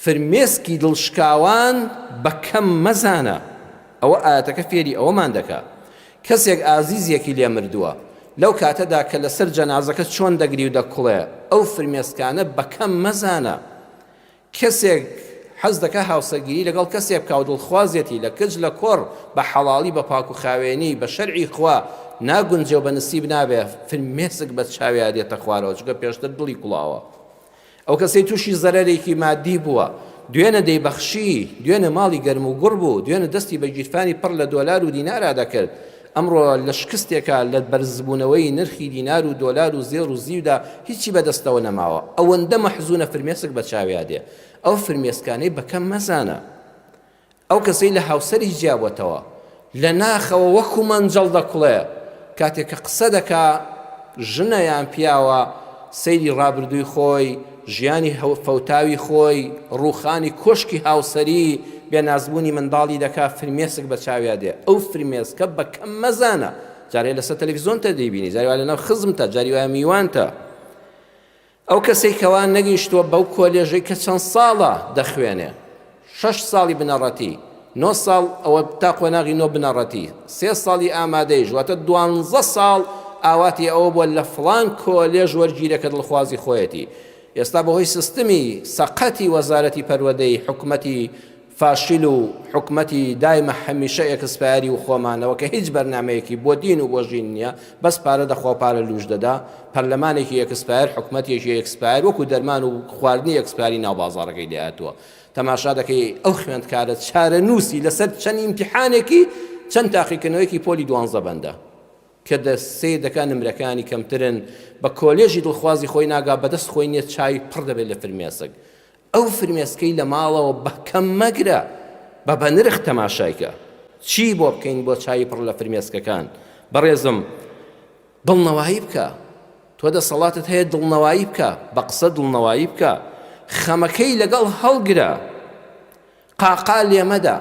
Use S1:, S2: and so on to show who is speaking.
S1: فرمێسکی دڵشکاوان بە کەم مەزانە. ئەوە ئایەتەکە فێری ئەوەمان دەکا. کەسێک ئازیزێکی لێ مردووە، لەو کاتەدا کە لەسەر جەنازەکە چۆن دەگری و دەکوڵێ، ئەو فرمێسکانە بە کەم مەزانە. کەسێک حەز دەکا هاوسەرگیری لەگەڵ کەسێک بکا و دڵخوازیەتی لە کچ لە کوڕ بە حەڵاڵی بە پاک و خاوێنی بە شەرعی خوا ناگونجێ و بە نسیب نابێ، فرمێسک بە چاویا دێتە خوارەوە چونکە پێشتر دڵی کوڵاوە. ئەو کەسەی تووشی زەرەرێکی مادی بووە، دوێنێ دەیبەخشی، دوێنێ ماڵی گەرم و گوڕ بوو، دوێنێ دەستی بە گیرفانی پڕ لە دۆلار و دینارا دەکرد، ئەمڕۆ لە شکستێکا لە بەرزبوونەوەی نرخی دینار و دۆلار و زێڕ و زیودا هیچی بەدەستەوە نەماوە، ئەوەندە مەحزوونە فرمێسک بە چاویا دێ. ئەو فرمێسکانەی بە کەم مەزانە. ئەو کەسەی لە هاوسەری جیابۆتەوە لە ناخەوە وەکو مەنجەڵ دەکوڵێ، کاتێک کە قسە دەکا ژنە یان پیاوە سەیری ڕابردووی خۆی، ژیانی فەوتاوی خۆی، ڕووخانی کۆشکی هاوسەری، بێنازبوونی منداڵی دەکا فرمێسک بە چاویا دێ، ئەو فرمێسکە بە کەم مەزانە، جارێ لەسەر تەلەفیزۆنتە دەیبینی، جاری وایە لەناو خزمتە، جاری وایە میوانتە. ئەو کەسەی کەوا نەگەیشتووە بەو کۆلێژەی کە چەند ساڵە دەخوێنێ، شەش ساڵی بنەڕەتی، نۆ ساڵ ئەوە تا قۆناغی نۆ بنەڕەتی، سێ ساڵی ئامادەیش، واتە دوانزە ساڵ ئاواتی ئەوە بووە لە فڵان کۆلێژ وەرگیرێ کە دڵخوازی خۆیەتی. ئێستا بەهۆی سیستمی سەقەتی وەزارەتی پەروەدەی حکومەتی فاشیل و حکومەتی دایمە هەمیشە ئێکسپایەری و خۆمانەوە کە هیچ بەرنامەیەکی بۆ دین و بۆ ژین نیە بەس پارە دەخوا و پارە لوش دەدا پەرلەمانێکی ئێکسپایەر حکومەتێکی ئێکسپایەر وەکو دەرمان و خواردنی ئێکسپایەری ناو بازاڕەکەی لێ هاتووە تەماشا دەکەی ئەو خوێندکارە چارەنووسی لەسەر چەند ئیمتیحانێکی چەند تاقیکردنەوەیەکی پۆلی دوانزە بەندە کە دە سەیر دەکا نمرەکانی کەمترن بە کۆلێژی دڵخوازی خۆی ناگا بەدەست خۆی نیە چاوی پڕ دەبێت لە فرمێسک ئەو فرمێسکەی لە ماڵەوە بە کەم مەگرە بە بەنرخ تەماشای کە. چی بۆ بکەین بۆ چاوی پڕ لە فرمێسکەکان؟ بەڕێزم دڵنەوایی بکە. تۆ دەسەڵاتت هەیە دڵنەوایی بکە، بە قسە دڵنەوایی بکە. خەمەکەی لەگەڵ هەڵگرە. قاقا لێمەدە.